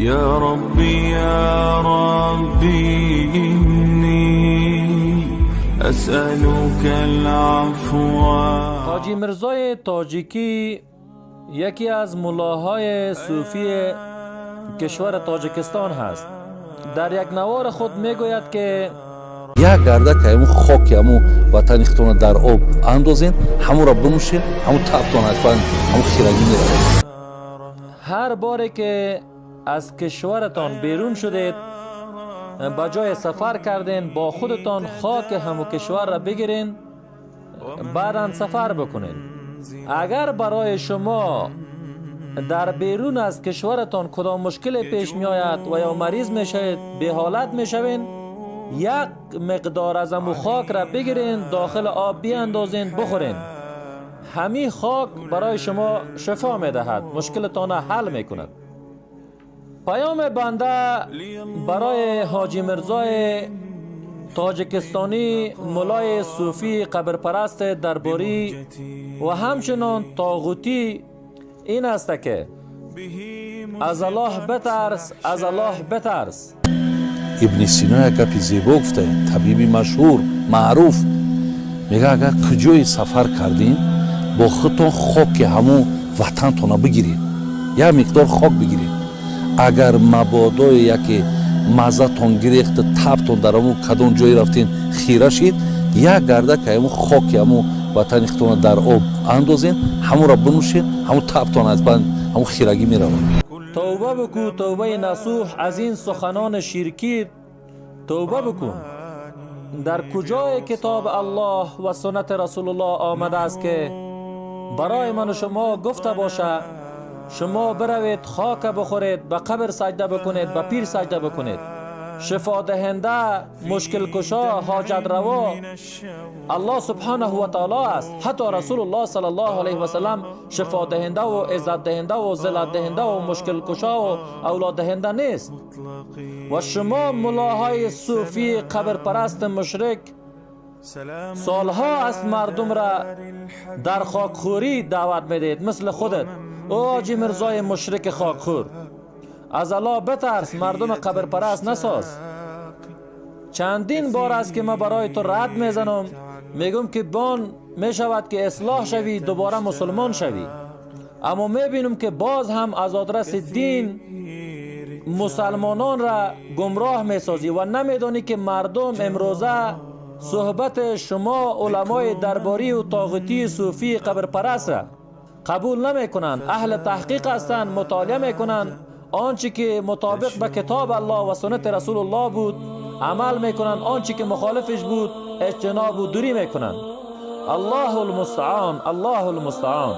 يا ربي يا ربي إني أسألك العفو. حاجی مرزای تاجیکی یکی از ملاهای صوفی کشور تاجیکستان هست. در یک نوار خود میگوید که як гардак ҳамун хоки ҳамун ватани худтона дар об андозен, ҳамонро бинӯшен, ҳамун табтон ҳатман ҳамун хирагӣ меравад. هر باری که از کشورتان بیرون شدید، به جای سفر کردین، با خودتان خاک همو کشور را بگیرین، بعدا سفر بکنین. اگر برای شما در بیرون از کشورتان کدام مشکل پیش می آید و یا مریض می شوید، به حالت می شوین، یک مقدار از امو خاک را بگیرین، داخل آب بیاندازین، بخورین. همی خاک برای شما شفا می دهد، مشکلتان حل می کند. پیام بنده برای حاجی مرزای تاجیکستانی، ملای صوفی قبرپرست درباری و همچنان طاغوتی این است که از الله بترس، از الله بترس. Ибни Сино як гапи зебо гуфта, табиби машҳур, маъруф, мега: агар куҷое сафар кардин, бо худтон хоки ҳамун ватантона бигиред, як миқдор хок бигиред. Агар мабодое яке маззатон гирехта, табтон дар ҳамун кадом ҷое рафтин хира шид, як гардак ҳамун хоки ҳамун ватани худтона дар об андозен, ҳамонро бинӯшен, ҳамун табтон ҳатман ҳамун хирагӣ меравад. توبه بکو، توبه نصوح. از این سخنان شرکی توبه بکن. در کجای کتاب الله و سنت رسول الله آمده است که برای من و شما گفته باشه شما بروید خاک بخورید، به قبر سجده بکنید، به پیر سجده بکنید؟ شفا دهنده، مشکل کشا، حاجت روا الله سبحانه و تعالی است. حتی رسول الله صلی الله علیه و سلم شفا دهنده و عزت دهنده و ذلت دهنده و مشکل کشا و اولاد دهنده نیست. و شما ملاهای صوفی قبر پرست مشرک سالها از مردم را در خاکخوری دعوت میدید، مثل خودت. او حاجی مرزای مشرک خاکخور، از الله بترس، مردم قبر پرست نساز. چندین بار است که ما برای تو رد میزنم، میگم که بان میشود که اصلاح شوی، دوباره مسلمان شوی، اما میبینم که باز هم از آدرس دین مسلمانان را گمراه میسازی و نمیدانی که مردم امروزه صحبت شما علمای درباری و طاغوتی صوفی قبر پرست را قبول نمیکنند. اهل تحقیق هستند، مطالعه میکنند، آنچه که مطابق به کتاب الله و سنت رسول الله بود عمل میکنند، آنچه که مخالفش بود اجتناب و دوری میکنند. الله المستعان، الله المستعان.